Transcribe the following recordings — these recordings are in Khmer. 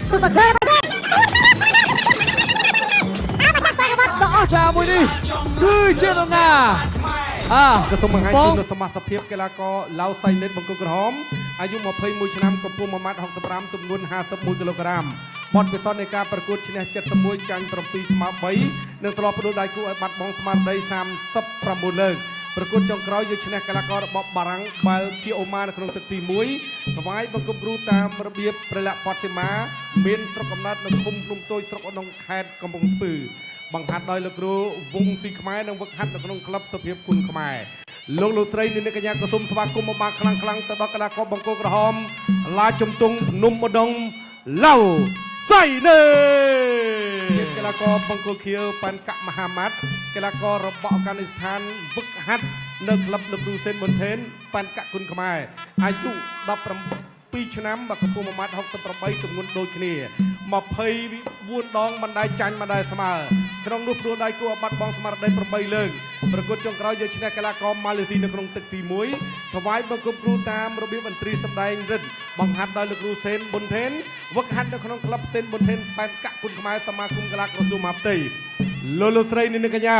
Super Girl ដ៏អស្ចារ្យមួយនេះគឺជានរណាអា ក៏សូមបង្ហាញ បង ជូននូវសមាសភាពកីឡាករឡាវសៃនិតបង្គោលក្រហមអាយុ21ឆ្នាំកម្ពស់1.65ទម្ងន់51គីឡូក្រាមបទពិសោធន៍នៃការប្រកួតឈ្នះ71ចាញ់7ស្មើ3និងធ្លាប់ផ្ដួលដៃគូឲ្យបាត់បង់ស្មារតី39លើកប្រកួតចុងក្រោយយកឈ្នះកីឡាកររបស់បារាំងបាល់គីអូម៉ានៅក្នុងទឹកទី1ថ្វាយបង្គំគ្រូតាមរបៀបព្រះលក្ខណ៍បទិមាមានស្រុកកំណើតនៅឃុំភ្នំតូចស្រុកឧដុង្គខេត្តកំពង់ស្ពឺ បង្ហាត់ដោយលោកគ្រូវងស៊ីខ្មែរនិងវឹកហាត់នៅក្នុងក្លឹបសុភាពគុណខ្មែរលោកលោកស្រីនាងកញ្ញាក៏សូមស្វាគមន៍មកបានខ្លាំងខ្លាំងៗទៅដល់កីឡាករបង្គោលក្រហមឡាជំទង់ភ្នំឧដុង្គឡៅសៃណេកីឡាករបង្គោលខៀវប៉ែនកាក់មហាម៉ាត់កីឡាកររបស់អាហ្វហ្គានីស្ថានវឹកហាត់នៅក្លឹបលោកគ្រូសេនប៊ុនថេនប៉ែនកាក់គុណខ្មែរអាយុ17ឆ្នាំបាទកម្ពស់1.68ទម្ងន់ដូចគ្នា24ដងមិនដែលចាញ់មិនដែលស្មើក្នុងនោះព្រួលដៃគូឲ្យបាត់បង់ស្មារតី8លើកប្រកួតចុងក្រោយយកឈ្នះកីឡាករម៉ាឡេស៊ីនៅក្នុងទឹកទី1ថ្វាយបង្គំគ្រូតាមរបៀបអន្ត្រីសម្ដែងរិទ្ធបង្ហាត់ដោយលោកគ្រូសេនប៊ុនថេនវឹកហាត់នៅក្នុងក្លឹបសេនប៊ុនថេនប៉ែនកាក់គុណខ្មែរសមាគមកីឡាក្រសួងមហាផ្ទៃលោកលោកស្រីនាងកញ្ញា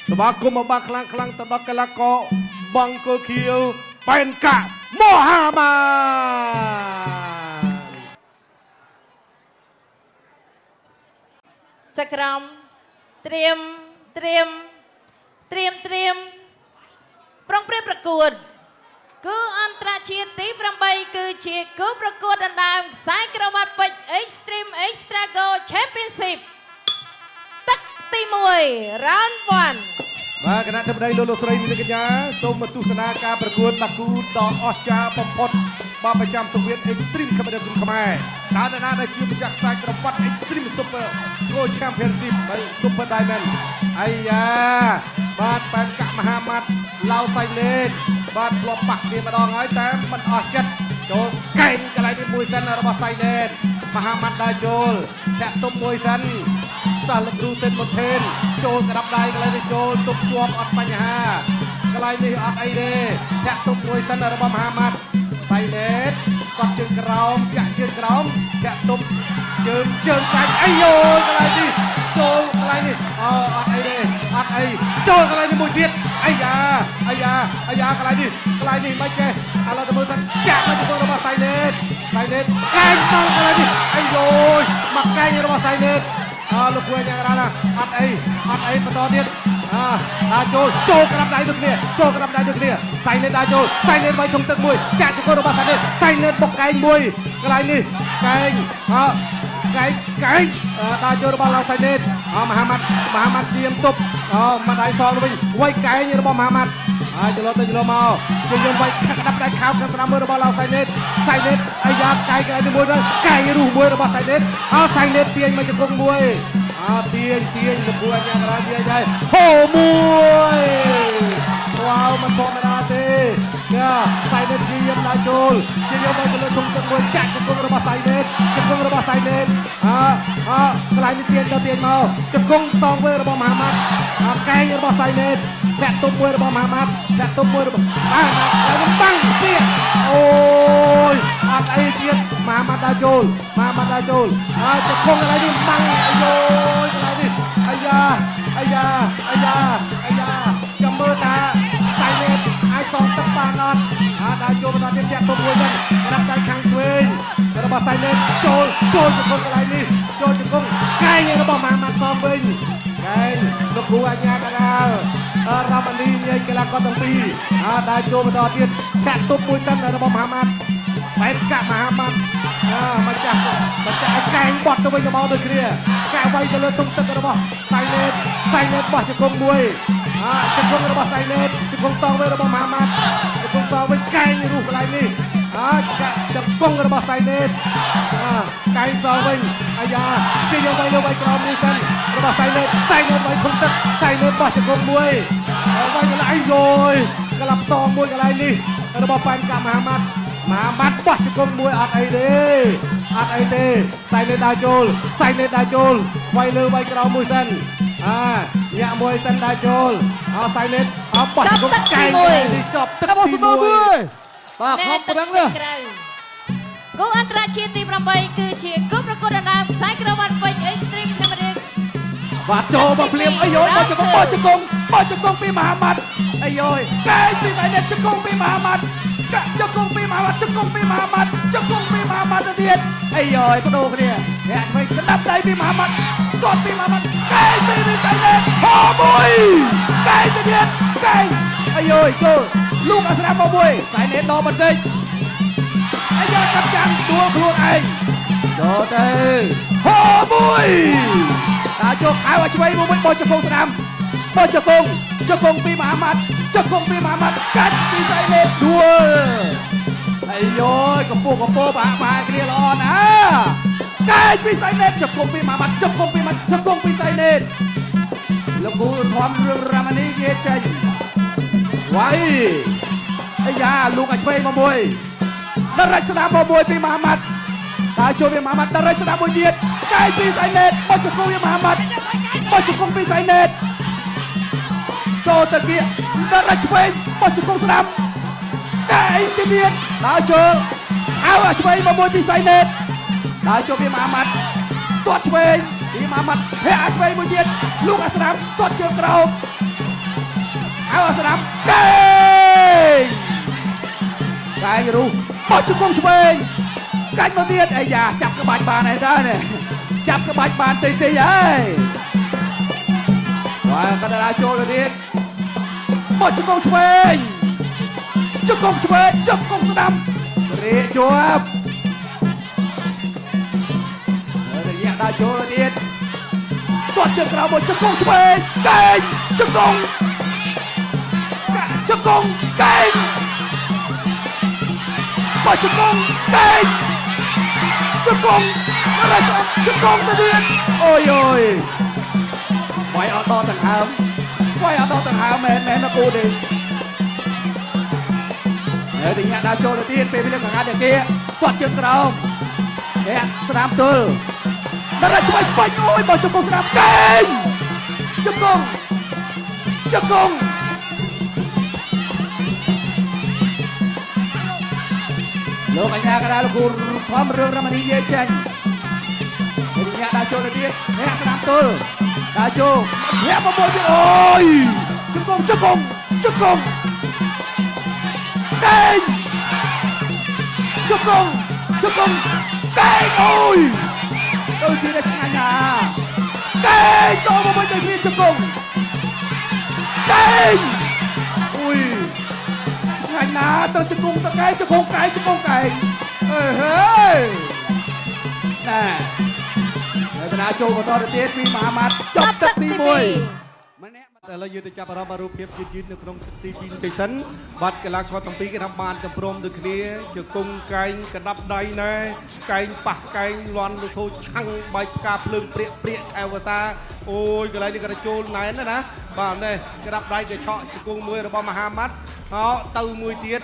ស្វាគមន៍មកបានខ្លាំងខ្លាំងៗទៅដល់កីឡាករបង្គោលខៀវប៉ែនកាក់មហាម៉ា ចក្រមត្រៀមត្រៀមត្រៀមត្រៀមប្រុងប្រៀបប្រកួត គឺអន្តរជាតិទី8គឺជាគូប្រកួតដណ្ដើមខ្សែក្រវ៉ាត់ពេជ្រ Extreme Extra Go Championship ទឹកទី1 Round 1 បាទគណៈធិបតីលោកលោកស្រីនាងកញ្ញាសូមមកទស្សនាការប្រកួតបាគូដ៏អស្ចារ្យបំផុតបាទប្រចាំសង្វៀន Extreme កម្ពុជាគុណខ្មែរតើនរណាដែលជាម្ចាស់ខ្សែក្រវ៉ាត់ Extreme Super Go Championship បាទ Super Diamond អាយ៉ាបាទប៉ែនកាក់មហាម៉ាត់ឡាវសៃលេនបាទធ្លាប់ប៉ះគ្នាម្ដងហើយតែមិនអស់ចិត្តចូលកែងកន្លែងនេះមួយសិនរបស់សៃលេនមហាម៉ាត់ដើរចូលធាក់ទុំមួយសិន សាលគ្រូសេនមុនថេនចូលក្តាប់ដៃកន្លែងនេះចូលទប់ជាប់អត់បញ្ហាកន្លែងនេះអត់អីទេធាក់ទប់មួយសិនរបស់មហាម៉ាត់សៃណេតគាត់ជើងក្រោមចាក់ជើងក្រោមធាក់ទប់ជើងជើងកាច់អីយោកន្លែងនេះចូលកន្លែងនេះអអត់អីទេអត់អីចូលកន្លែងនេះមួយទៀតអាយ៉ាអាយ៉ាអាយ៉ាកន្លែងនេះកន្លែងនេះមិនចេះឥឡូវទៅមើលសិនចាក់មកជង្គង់របស់សៃណេតសៃណេតកែងមកកន្លែងនេះអាយយមកកែងរបស់សៃណេត អើលោកគួយយ៉ាងណាណាអត់អីអត់អីបន្តទៀតអើដើរចូលចូលក្តាប់ដៃដូចគ្នាចូលក្តាប់ដៃដូចគ្នាសៃលេនដើរចូលសៃលេនវាយធំទឹកមួយចាក់ជង្គង់របស់សៃលេនសៃលេនបុកកែងមួយកន្លែងនេះកែងអើកែងកែងអើដើរចូលរបស់ឡៅសៃលេនអើមហាម៉ាត់មហាម៉ាត់ជាមទប់អើម៉ាត់ដៃសងវិញវាយកែងរបស់មហាម៉ាត់ហើយចលោទៅចលោមកជិះយវាយក្តាប់ដៃខោខាងស្ដាំមួយរបស់ឡៅសៃលេនសៃលេនអាយ៉ាកែងកន្លែងនេះមួយដល់កែងរុះមួយរបស់សៃលេនអើសៃលេនទាញមកជង្គង់មួយ អើទាញទាញលោកគ្រូអញ្ញាករាទាញដែរហូមួយវ៉ាវមិនធម្មតាទេយ៉ាសៃណេតជាយមដល់ចូលជាយមទៅលើធំទឹកមួយចាក់ជង្គង់របស់សៃណេតជង្គង់របស់សៃណេតអើអើកន្លែងនេះទាញទៅទាញមកជង្គង់តងវេរបស់មហាម៉ាត់អើកែងរបស់សៃណេតចាក់ទុំមួយរបស់មហាម៉ាត់ចាក់ទុំមួយរបស់បាទបាទខ្ញុំបាំងទៀតអូយអត់អីទៀតមហាម៉ាត់ដល់ចូលមហាម៉ាត់ដល់ចូលហើយជង្គង់កន្លែងនេះបាំងអាយយកន្លែងនេះអាយ៉ាអាយ៉ាអាយ៉ាអាយ៉ាចាំមើលថាសៃណេតអាចសងទឹកបានអត់អើដើរចូលបន្តទៀតចាក់ទុំមួយហ្នឹងក្តាប់ដៃខាងឆ្វេងរបស់សៃណេតចូលចូលជង្គង់កន្លែងនេះចូលជង្គង់កែងរបស់មហាម៉ាត់សងវិញកែងលោកគ្រូអញ្ញាកដាលរ៉ាម៉ានីញ៉ៃកីឡាករទាំងពីរអើដើរចូលបន្តទៀតចាក់ទុំមួយសិនរបស់មហាម៉ាត់បែបកាក់មហាម៉ាត់អើម្ចាស់ម្ចាស់ឲ្យកែងបត់ទៅវិញទៅមកដូចគ្នាកែវាយទៅលើទុំទឹករបស់សៃណេតសៃណេតបោះជង្គង់មួយអើជង្គង់របស់សៃណេតជង្គង់តងវិញរបស់មហាម៉ាត់ជង្គង់តងវិញកែងរុះកន្លែងនេះអើជង្គង់របស់សៃណេតអើកែងសងវិញអាយ៉ាជាយកវាយលើវាយក្រោមនេះសិនរបស់សៃណេតសៃណេតវាយធំទឹកសៃណេតបោះជង្គង់មួយវាយកន្លែងយយកន្លប់សងមួយកន្លែងនេះរបស់ប៉ែនកាមហាម៉ាត់មហាម៉ាត់បោះជង្គង់មួយអត់អីទេអត់អីទេសៃណេតដើរចូលសៃណេតដើរចូលវាយលើវាយក្រោមមួយសិនអាញាក់មួយសិនដើរចូលអសៃណេតអបោះជង្គង់កែងនេះចប់ទឹក កាប ទី ស្មើ 1 មួយបាទ ណែ ខំ ទឹក ប្រឹងណា ក្រៅ គូអន្តរជាតិទី8គឺជាគូប្រកួតដណ្ដើមខ្សែក្រវ៉ាត់ពេជ្រ Extreme Cambodia បាទចូលមកភ្លាមអាយយបោះជង្គង់បោះជង្គង់បោះជង្គង់ពីមហាម៉ាត់អាយយកែងពីសៃណេតជង្គង់ពីមហាម៉ាត់កាក់ជង្គង់ពីមហាម៉ាត់ជង្គង់ពីមហាម៉ាត់ជង្គង់ពីមហាម៉ាត់ទៅទៀតអាយយបដូរគ្នាអ្នកវិញក្តាប់ដៃពីមហាម៉ាត់ទាត់ពីមហាម៉ាត់កែងពីសៃណេតហោមួយកែងទៅទៀតកែងអាយយចូលលោកអាស្រាមកមួយសៃណេតដកបន្តិចអាយយកាប់ចាំងដួលខ្លួនឯងចូលទៅហោមួយតាចូលខៅឲ្យឆ្វេងមួយបោះជង្គង់ស្ដាំបោះជង្គង់ជង្គង់ពីមហាម៉ាត់ជង្គង់ពីមហាម៉ាត់កាច់ពីសៃណេតដួលអាយយកំពុះកំពោបាក់បាក់គ្នាល្អណាស់កែងពីសៃណេតជង្គង់ពីមហាម៉ាត់ជង្គង់ពីម៉ាត់ជង្គង់ពីសៃណេតលោកគ្រូធំរឿងរ៉ាម៉ានីគេចេញវ៉ៃអាយ៉ាលោកឲ្យឆ្វេងមកមួយដរិចស្ដាំមកមួយពីមហាម៉ាត់តាចូលពីមហាម៉ាត់ដរិចស្ដាំមួយទៀតកែងពីសៃណេតបោះជង្គង់ពីមហាម៉ាត់បោះជង្គង់ពីសៃណេតចូលទៅគៀដរិចឆ្វេងបោះជង្គង់ស្ដាំកែងទីទៀតដើរចូលអៅអាឆ្វេងមកមួយពីសៃណេតដើរចូលពីមហាម៉ាត់ទាត់ឆ្វេងពីមហាម៉ាត់ធាក់អាឆ្វេងមួយទៀតលោកអាស្ដាំទាត់ជើងក្រោមអៅអាស្ដាំកែងកែងរុះបោះជង្គង់ឆ្វេងកាច់មកទៀតអាយ៉ាចាប់ក្បាច់បានហើយតើនេះចាប់ក្បាច់បានតិចតិចហើយបាទកណ្ដាលចូលទៅទៀតបោះជង្គង់ឆ្វេងជង្គង់ឆ្វេងជង្គង់ស្ដាំរាកជាប់រយៈដល់ចូលទៅទៀតទាត់ជើងក្រោមមកជង្គង់ឆ្វេងកែងជង្គង់កាក់ជង្គង់កែងបោះជង្គង់កែងជង្គង់រយៈជង្គង់ទៅទៀតអូយអូយវាយអត់ដល់ដង្ហើមវាយអត់ដល់ដង្ហើមមែនមែនមកគូទេហើយទីញាក់ដល់ចូលទៅទៀតពេលវាកងាត់គេទាត់ជើងក្រោមអ្នកស្ដាំទល់ដល់ឆ្វេងឆ្វេងអូយបោះជង្គង់ស្ដាំកែងជង្គង់ជង្គង់លោកអញ្ញាកដាលោកគ្រូធំរឿងរមនីយាយចេញទីញាក់ដល់ចូលទៅទៀតអ្នកស្ដាំទល់ដល់ចូលអ្នកមកមួយទៀតអូយជង្គង់ជង្គង់ជង្គង់កែងជង្គង់ជង្គង់កែងអូយដូចជាឆ្ងាញ់ណាកែងចូលមកវិញដូចគ្នាជង្គង់កែងអុយឆ្ងាញ់ណាទៅជង្គង់ទៅកែងជង្គង់កែងជង្គង់កែងអើហេណែហើយតាចូលបន្តទៅទៀតពីមហាម៉ាត់ចប់ទឹកទី1ម្នាក់ ឥឡូវយើងទៅចាប់អារម្មណ៍រូបភាពយឺតយឺតនៅក្នុងទឹកទី2តិចសិនបាទកីឡាករទាំងពីរគេថាបានតម្ព្រំដូចគ្នាជង្គង់កែងកដាប់ដៃណែកែងប៉ះកែងលន់លសូឆាំងបែកផ្កាភ្លើងព្រាកព្រាកខែវសាអូយកន្លែងនេះក៏ចូលណែនណាបាទនេះក្តាប់ដៃក៏ឆក់ជង្គង់មួយរបស់មហាម៉ាត់ហោទៅមួយទៀត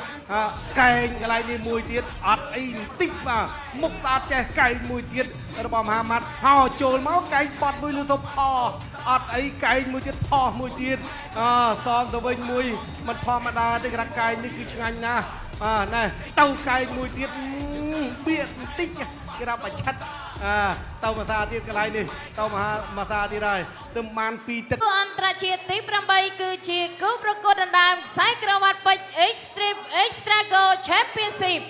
កែងកន្លែងនេះមួយទៀតអត់អីបន្តិចបាទមុខស្អាតចេះកែងមួយទៀតរបស់មហាម៉ាត់ហោចូលមកកែងបត់មួយលឺសូផអត់អីកែងមួយទៀតផោះមួយទៀតអសងទៅវិញមួយមិនធម្មតាទេក្រាកែងនេះគឺឆ្ងាញ់ណាស់បាទណែទៅកែងមួយទៀតបៀកបន្តិចគេរាប់បច្ឆិតអាទៅភាសាទៀតកន្លែងនេះទៅមហាភាសាទៀតហើយទៅបានពីរទឹក គូអន្តរជាតិទី8គឺជាគូប្រកួតដណ្ដើមខ្សែក្រវ៉ាត់ពេជ្រ Extreme Extra Go Championship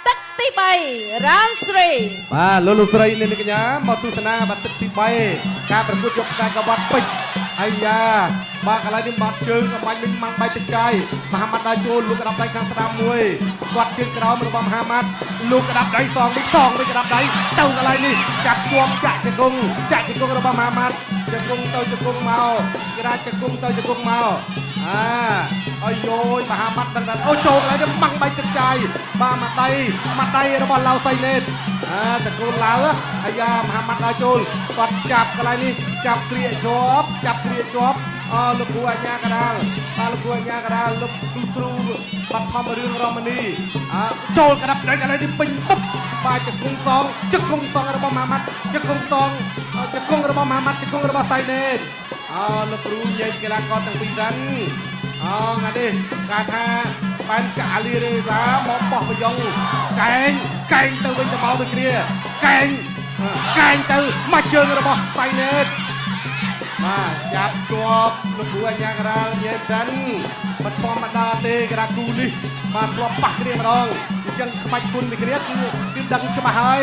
ទឹកទី3 Round 3 បាទលោកលោកស្រីនិងកញ្ញាមកទស្សនាបាទទឹកទី3ការប្រកួតយកខ្សែក្រវ៉ាត់ពេជ្រអាយ៉ាបាទកន្លែងនេះបាត់ជើងអំបញ្ញមិញម៉ាំងបែកទឹកចាយមហាម៉ាត់ដើរចូលលោកក្តាប់ដៃខាងស្ដាំមួយគាត់ជើងក្រោមរបស់មហាម៉ាត់លោកក្តាប់ដៃសងវិញសងវិញក្តាប់ដៃទៅកន្លែងនេះចាប់ជាប់ចាក់ជង្គង់ចាក់ជង្គង់របស់មហាម៉ាត់ជង្គង់ទៅជង្គង់មកគេថាជង្គង់ទៅជង្គង់មកអាអាយយមហាម៉ាត់ដឹងថាអូចូលកន្លែងនេះម៉ាំងបែកទឹកចាយបាទមួយដៃមួយដៃរបស់ឡៅសៃណេតអាតកូនឡាវអាយ៉ាមហាម៉ាត់ដើរចូលគាត់ចាប់កន្លែងនេះចាប់គ្រាជាប់ចាប់គ្រាជាប់អលោកគ្រូអញ្ញាកដាលបាទលោកគ្រូអញ្ញាកដាលលោកគ្រូបឋមរឿងរមនីអាចូលក្តាប់ដៃកន្លែងនេះពេញបុកបាទជង្គង់សងជង្គង់សងរបស់មហាម៉ាត់ជង្គង់សងជង្គង់របស់មហាម៉ាត់ជង្គង់របស់សៃណេតអលោកគ្រូញែកកីឡាករទាំងពីរសិនអថ្ងៃនេះគេថា បែនកាអាលីរេសាមកបោះប្រយ៉ងកែងកែងទៅវិញទៅមកដូចគ្នាកែងកែងទៅមកជើងរបស់សៃណេតបាទចាប់ជាប់លោកគ្រូអញ្ញាករាលនិយាយសិនមិនធម្មតាទេក្រាគូនេះបាទធ្លាប់ប៉ះគ្នាម្ដងអញ្ចឹងក្បាច់គុណពីគ្នាគឺដឹងច្បាស់ហើយ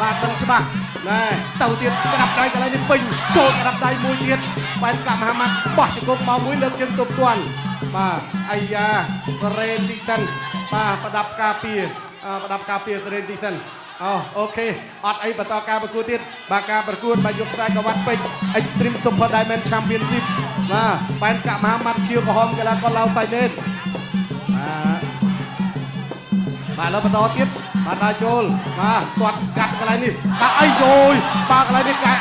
បាទដឹងច្បាស់ណែទៅទៀតក្តាប់ដៃកន្លែងនេះពេញចូលក្តាប់ដៃមួយទៀតបែនកាមហាម៉ាត់បោះជង្គង់មកមួយលើកជើងទប់ទាន់បាទអាយ៉ារ៉េនទីសិនបាទប្រដាប់ការពារប្រដាប់ការពាររ៉េនទីសិនអូអូខេអត់អីបន្តការប្រកួតទៀតបាទការប្រកួតបាទយកខ្សែក្រវ៉ាត់ពេជ្រ Extreme Super Diamond Championship បាទបែនកាមហាម៉ាត់ខៀវក្រហមកីឡាករឡាវសៃណេតបាទបាទឥឡូវបន្តទៀតបាទដើរចូលបាទទាត់ស្កាត់កន្លែងនេះបាទអីយយបាទកន្លែងនេះកែង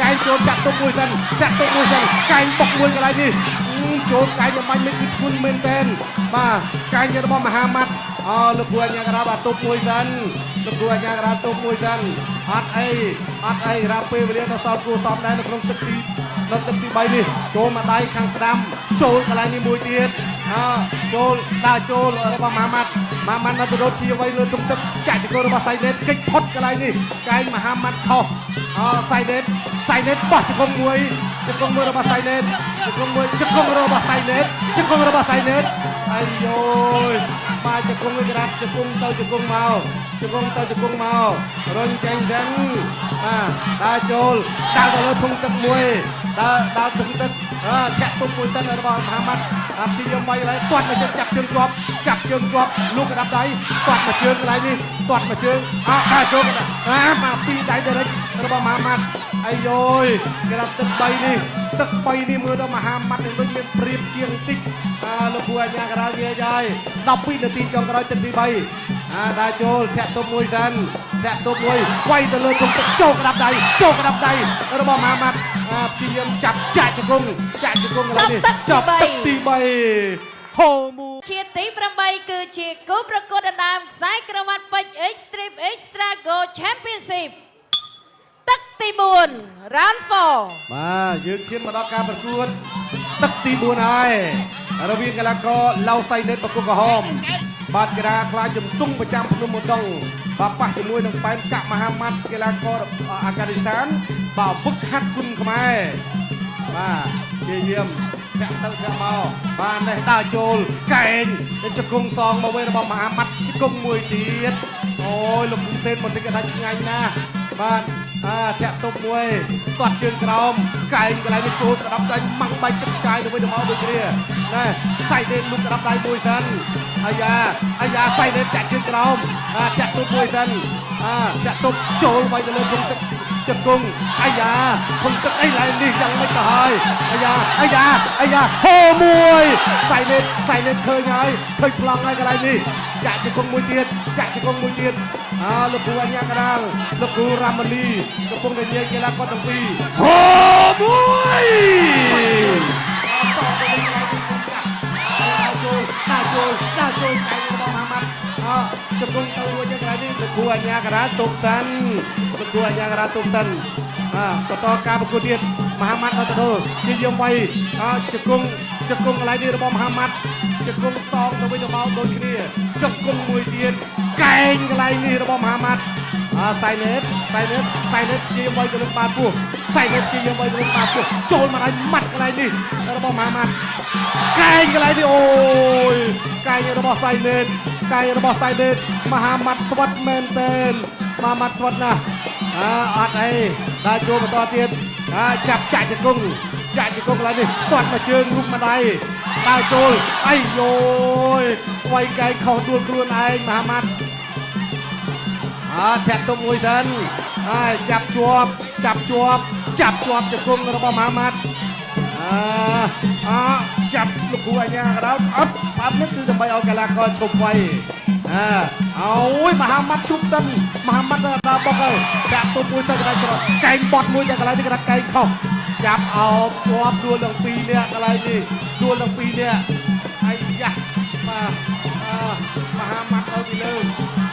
កែងចូលចាក់ទុកមួយសិនចាក់ទុកមួយសិនកែងបុកមួយកន្លែងនេះចូលកែងបំបាញ់មិនគឺធ្ងន់មែនតែនបាទកែងរបស់មហាម៉ាត់អលោកគ្រូអញ្ញាករាបាទទុកមួយសិនលោកគ្រូអញ្ញាករាទុកមួយសិនអត់អីអត់អីរាប់ពេលវេលាដល់សល់គួសមដែរនៅក្នុងទឹកទីនៅទឹកទី3នេះចូលមកដៃខាងស្ដាំចូលកន្លែងនេះមួយទៀតអចូលដើរចូលរបស់មហាម៉ាត់មហាម៉ាត់នៅទៅរត់ជាអ្វីលើទុំទឹកចាក់ចករបស់សៃណេតកិច្ចផុតកន្លែងនេះកែងមហាម៉ាត់ខុសអសៃណេតសៃណេតបោះជង្គង់មួយជង្គង់មួយរបស់សៃណេតជង្គង់មួយជង្គង់របស់សៃណេតជង្គង់របស់សៃណេតអាយយបាទជង្គង់មួយក្រាបជង្គង់ទៅជង្គង់មកជង្គង់ទៅជង្គង់មករុញចេញសិនបាទដើរចូលដើរទៅលើធុងទឹកមួយដើរដើរធុងទឹកធាក់ទុំមួយសិនរបស់មហាម៉ាត់អាព្យាយាមវាយកន្លែងទាត់មកជើងចាប់ជើងជាប់ចាប់ជើងជាប់លូកក្តាប់ដៃទាត់មកជើងកន្លែងនេះទាត់មកជើងអដើរចូលអាមកពីរដៃដរិចរបស់មហាម៉ាត់អាយយក្តាប់ទឹក3នេះទឹក3នេះមើលដល់មហាម៉ាត់នេះដូចមានព្រៀបជាងតិចលោកគ្រូអញ្ញាករាលនិយាយហើយ12នាទីចុងក្រោយទឹកទី3អាដើរចូលធាក់ទុំមួយសិនធាក់ទុំមួយវាយទៅលើគុំទឹកចូលក្តាប់ដៃចូលក្តាប់ដៃរបស់មហាម៉ាត់ព្យាយាមចាប់ចាក់ជង្គង់ចាក់ជង្គង់កន្លែងនេះចាប់ទឹកទី3ហូមូ ជាតិទី8គឺជាគូប្រកួតដណ្ដើមខ្សែក្រវ៉ាត់ពេជ្រ Extreme Extra Gold Championship ទឹកទី4 Round 4 បាទយើងឈានមកដល់ការប្រកួតទឹកទី4ហើយរវាងកីឡាករឡៅសៃណេតបង្គោលក្រហមបាទកីឡាខ្លាជំទង់ប្រចាំភ្នំឧដុង្គបាទប៉ះជាមួយនឹងបែនកាក់មហាម៉ាត់កីឡាករអាហ្គានីស្ថានបាទវឹកហាត់គុណខ្មែរបាទជាយាមធាក់ទៅធាក់មកបាទនេះដើរចូលកែងជង្គង់សងមកវិញរបស់មហាម៉ាត់ជង្គង់មួយទៀតអូយលោកគូសេនមកតិចថាឆ្ងាញ់ណាស់បាទធាក់ទុំមួយទាត់ជើងក្រោមកែងកន្លែងនេះចូលក្តាប់ដៃម៉ាំងបាច់ទឹកខ្ចាយទៅវិញទៅមកដូចគ្នាណែសៃដេនលុកក្តាប់ដៃមួយសិនអាយ៉ាអាយ៉ាសៃដេនចាក់ជើងក្រោមចាក់ទុំមួយសិនចាក់ទុំចូលវាយទៅលើគុំទឹកជង្គង់អាយ៉ាគុំទឹកអីឡើងនេះយ៉ាងមិនទៅហើយអាយ៉ាអាយ៉ាអាយ៉ាហូមួយសៃដេនសៃដេនឃើញហើយឃើញប្លង់ហើយកន្លែងនេះចាក់ជង្គង់មួយទៀតចាក់ជង្គង់មួយទៀតលោកគ្រូអញ្ញាកដាលលោកគ្រូរ៉ាម៉ាលីកំពុងតែនិយាយកីឡាករទាំងពីរ ហូមួយ ចូលដើរចូលដើរចូលកែងរបស់មហាម៉ាត់ជង្គង់ទៅរួចកន្លែងនេះលោកគ្រូអញ្ញាកដាលទុកសិនលោកគ្រូអញ្ញាកដាលទុកសិនបន្តការប្រកួតទៀតមហាម៉ាត់ដល់ទៅជាយាមវៃជង្គង់ជង្គង់កន្លែងនេះរបស់មហាម៉ាត់ជង្គង់សងទៅវិញទៅមកដូចគ្នាជង្គង់មួយទៀតកែងកន្លែងនេះរបស់មហាម៉ាត់សៃណេតសៃណេតសៃណេតជាយាមវៃទៅលើបាពោះសៃណេតជាយាមវៃទៅលើបាពោះចូលមកដល់ម៉ាត់កន្លែងនេះរបស់មហាម៉ាត់កែងកន្លែងនេះអូយកែងរបស់សៃណេតកែងរបស់សៃណេតមហាម៉ាត់ស្វិតមែនទែនមហាម៉ាត់ស្វិតណាស់អត់អីដើរចូលបន្តទៀតចាប់ចាក់ជង្គង់ចាក់ជង្គង់កន្លែងនេះទាត់មកជើងរូបម្ដាយដើរចូលអីយយវាយកែងខុសដួលខ្លួនឯងមហាម៉ាត់ធាក់ទុំមួយសិនហើយចាប់ជាប់ចាប់ជាប់ចាប់ជាប់ជង្គង់របស់មហាម៉ាត់ចាប់លោកគ្រូអញ្ញាកដាលអត់ផ្អាប់នេះគឺដើម្បីឲ្យកីឡាករឈប់ໄວអូយមហាម៉ាត់ឈប់សិនមហាម៉ាត់ដល់បុកហើយចាក់ទុំមួយសិនកន្លែងកែងបត់មួយจากកន្លែងនេះគេថាកែងខុសចាប់អោបជាប់ដួលទាំងពីរនាក់កន្លែងនេះដួលទាំងពីរនាក់អាយ៉ាបាទមហាម៉ាត់ទៅពីលើ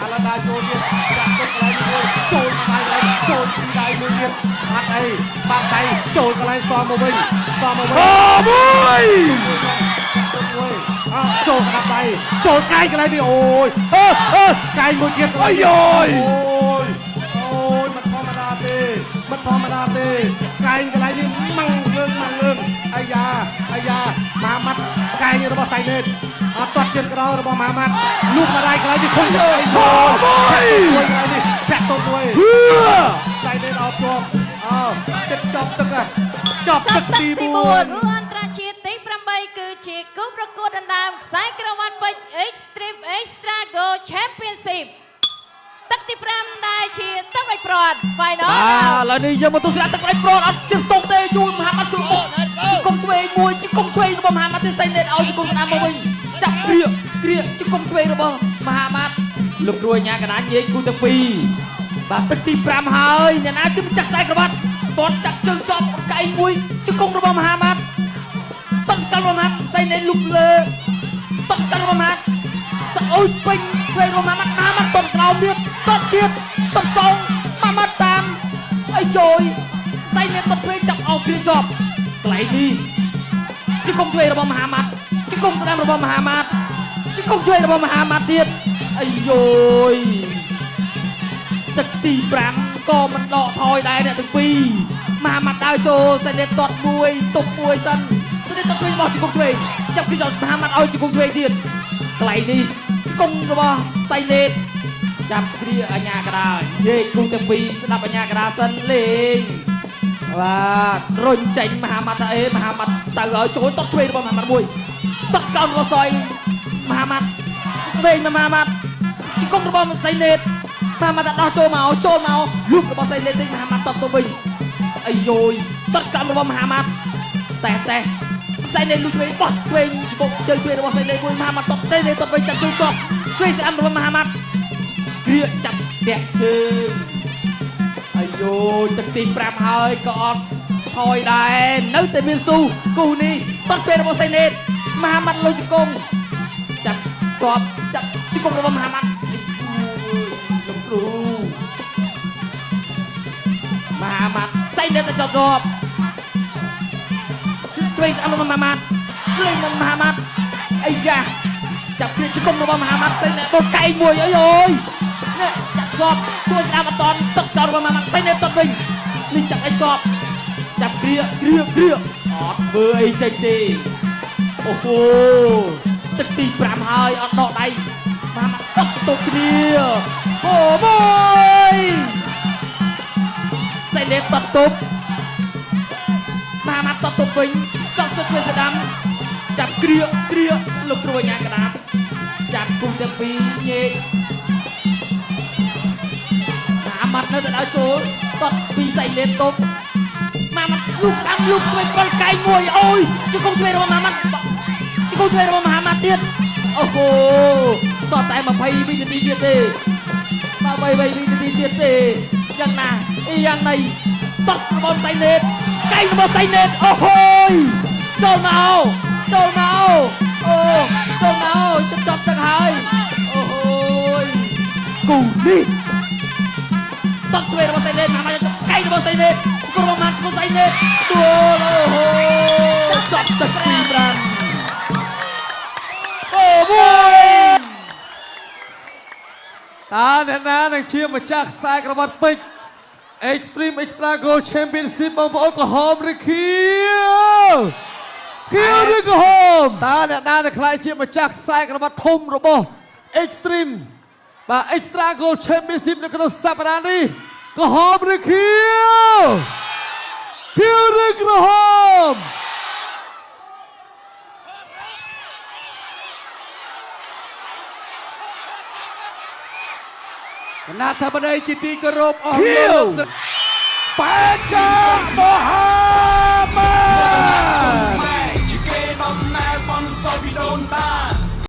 អាឡាដាចូលទៀតចាក់ទុកកន្លែងនេះមួយចូលមកដៃកន្លែងចូលពីដៃមួយទៀតអត់អីបាក់ដៃចូលកន្លែងសមមកវិញសមមកវិញ ហូមួយ មួយ ចូលកណ្ដាប់ដៃចូលកាយកន្លែងនេះអូយអឺអឺកាយមួយទៀត អាយយ អូយអូយមិនធម្មតាទេមិនធម្មតាទេកាយកន្លែងនេះម៉ាំងលឿងម៉ាំងលឿងអាយ៉ាអាយ៉ាម៉ាម៉ាត់កាយរបស់សៃណេតអត់ទាត់ជើងក្រោយរបស់ម៉ាម៉ាត់លូកម្ដាយកន្លែងនេះធំទៅ អូយ មួយកន្លែងនេះពាក់តុបមួយ ហឺ សៃណេតអោបជាប់អោចិត្តចប់ទឹកហ่ะចប់ ចប់ ទឹកទី ទឹកទី 4 4គូអន្តរជាតិទី8គឺជាគូប្រកួតដណ្ដើមខ្សែក្រវ៉ាត់ពេជ្រ Extreme Extra Go Championship ទឹកទី5ដែលជាទឹកបាច់ព្រាត់ Final បាទឥឡូវនេះយើងមកទស្សនាទឹកផ្ដាច់ប្រត់អត់សៀងស្ទង់ទេជួយមហាម៉ាត់ជួយបុកជង្គង់ឆ្វេងមួយជង្គង់ឆ្វេងរបស់មហាម៉ាត់ទេសៃណេតឲ្យជង្គង់ស្ដាំមកវិញចាប់គ្រាគ្រាជង្គង់ឆ្វេងរបស់មហាម៉ាត់លោកគ្រូអាញាកណ្ដាលនិយាយគូទាំងពីរបាទទឹកទី5ហើយអ្នកណាជាម្ចាស់ខ្សែក្រវ៉ាត់តតចាក់ជើងជាប់កែងមួយជង្គង់របស់មហាម៉ាត់ទឹកកលមហាម៉ាត់សៃណេតលុបលើទឹកកលមហាម៉ាត់ស្អុយពេញឆ្វេងរបស់មហាម៉ាត់មហាម៉ាត់តបក្រោមទៀតតបទៀតតបសងមហាម៉ាត់តាមអីជួយសៃណេតតបឆ្វេងចាប់អោគ្រាជាប់កន្លែងនេះជង្គង់ឆ្វេងរបស់មហាម៉ាត់ជង្គង់ស្ដាំរបស់មហាម៉ាត់ជង្គង់ឆ្វេងរបស់មហាម៉ាត់ទៀតអាយយទឹកទី5ក៏មិនដកថយដែរអ្នកទាំងពីរមហាម៉ាត់ដើរចូលសៃណេតតតមួយទប់មួយសិនសៃណេតតតឆ្វេងរបស់ជង្គង់ឆ្វេងចាប់គឺមហាម៉ាត់ឲ្យជង្គង់ឆ្វេងទៀតកន្លែងនេះជង្គង់របស់សៃណេតចាប់គ្រាអញ្ញាកដាលនិយាយគូទាំងពីរស្ដាប់អញ្ញាកដាលសិនលេងបាទរុញចេញមហាម៉ាត់ថាអេមហាម៉ាត់ទៅឲ្យចូលតតឆ្វេងរបស់មហាម៉ាត់មួយតតកោនរបស់សយមហាម៉ាត់វិញមហាម៉ាត់ជង្គង់របស់សៃណេតមហាម៉ាត់ដោះចូលមកចូលមកលុបរបស់សៃណេតវិញមហាម៉ាត់តតទៅវិញអាយយតតកោនរបស់មហាម៉ាត់តែតែសៃណេតលុបឆ្វេងបោះឆ្វេងជង្គង់ជើងឆ្វេងរបស់សៃណេតមួយមហាម៉ាត់តតទេតតវិញចាប់ជើងជាប់ឆ្វេងស្អាមរបស់មហាម៉ាត់គ្រាចាប់តាក់ជើងអាយយទឹកទី5ហើយក៏អត់ថយដែរនៅតែមានស៊ូគូនេះតតពេលរបស់សៃណេតមហាម៉ាត់លុយជង្គង់ចាប់ជាប់ចាប់ជង្គង់របស់មហាម៉ាត់លោកគ្រូមហាម៉ាត់សៃណេតទៅជាប់ជាប់ជួយស្អាប់របស់មហាម៉ាត់លេងនឹងមហាម៉ាត់អាយ៉ាចាប់គ្រាជង្គង់របស់មហាម៉ាត់សៃណេតបូកែងមួយអើយអើយនេះចាប់ជាប់ជួយស្អាប់អត់តន់ទឹកចោលរបស់មហាម៉ាត់សៃណេតតវិញនេះចាប់ឲ្យជាប់ចាប់គ្រាគ្រាគ្រាអត់ធ្វើអីចេញទេអូហូទឹកទី5ហើយអត់ដកដៃមហាម៉ាត់ຕົកទៅគ្នាអូមួយសៃណេតតទប់មហាម៉ាត់តទប់វិញចង់ចុចជួយស្ដាំចាប់គ្រាគ្រាលោកគ្រូអាញាកដាចាប់គូទាំងពីរញែកមហាម៉ាត់នៅតែដើរចូលតតពីសៃណេតទប់មហាម៉ាត់លូកស្ដាំលូកឆ្វេងកលកែងមួយអូយជង្គង់ឆ្វេងរបស់មហាម៉ាត់ជង្គង់ឆ្វេងរបស់មហាម៉ាត់ទៀតអូហូសតតែ20វិនាទីទៀតទេ23វិនាទីទៀតទេយ៉ាងណាអីយ៉ាងណីតតរបស់សៃណេតកែងរបស់សៃណេតអូហូយចូលមកចូលមកអូចូលមកចប់ទឹកហើយអូហូយគូនេះតតឆ្វេងរបស់សៃណេតមហាម៉ាត់កែងរបស់សៃណេតគូរបស់ម៉ាត់គូសៃណេតទួលអូហូចប់ទឹកទី5អូមួយ តើអ្នកណានឹងជាម្ចាស់ខ្សែក្រវ៉ាត់ពេជ្រ Extreme Extra Gold Championship បងប្អូនក្រហមឬខៀវខៀវឬក្រហមតើអ្នកណានឹងក្លាយជាម្ចាស់ខ្សែក្រវ៉ាត់ធំរបស់ Extreme បាទ Extra Gold Championship នៅក្នុងសប្តាហ៍នេះក្រហមឬខៀវខៀវឬក្រហម គណៈធិបតីជាទីគោរពអស់ ខៀវ លោកស្រី ប៉ែតកាប